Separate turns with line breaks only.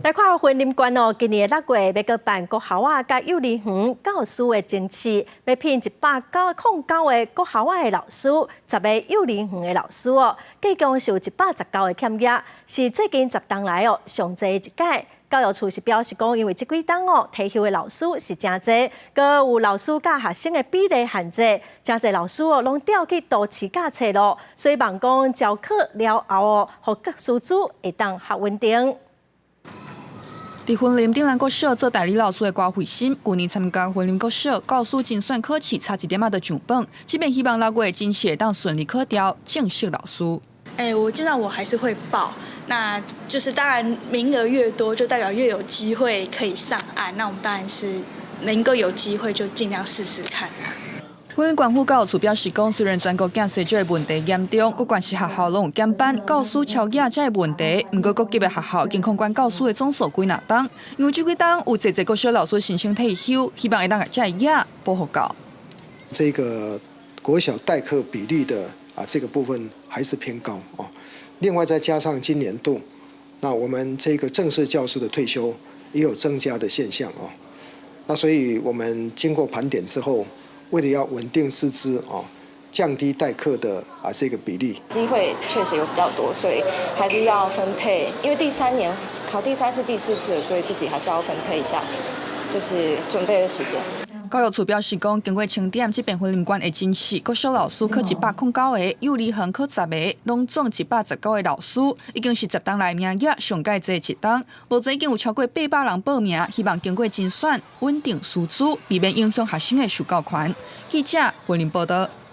來看雲林縣哦，今年6月欲閣辦國校仔佮幼兒園教師的甄試，欲聘109個國校仔的老師，10個幼兒園的老師哦，計共是有119個簽約，是最近10冬來哦上濟一屆。教育處是表示講，因為這幾冬哦退休的老師是誠濟，閣有老師佮學生的比例限制，誠濟老師哦攏調去都市教冊咯，所以望講招考了後哦，予師資會當較穩定。
佇雲林頂蘭國小做代理老師的郭慧心，舊年參加雲林國小教師甄選考試，差一點仔就上榜，這擺希望6月甄試會當順利考著正式老師。
欸，我基本上我還是會報，那就是當然名額越多，就代表越有機會可以上岸。那我們當然是能夠有機會就盡量試試看。
雲林縣府教育處表示講，雖然全國囝細少的問題嚴重，各縣市學校攏有減班、教師超額這个問題。毋過各級的學校已經控管教師的總數幾若冬，因為這幾冬有濟濟國小老師申請退休，希望會當共這个額補予夠。
這個國小代課比例的啊，這個部分還是偏高哦。另外再加上今年度，那我們這個正式教師的退休也有增加的現象哦。那所以我們經過盤點之後，為了要穩定師資哦，降低代課的啊這個比例，
機會確實有比較多，所以還是要分配。因為第三年考第三次、第四次，所以自己還是要分配一下，就是準備的時間。
教育處表示講，經過清點，這擺雲林縣的甄試，國小老師考109個，幼兒園考10個，攏總119個老師，已經是10冬來名額上蓋濟一冬。目前已經有超過800人報名，希望經過甄選穩定師資，避免影響學生的受教權。記者雲林報道。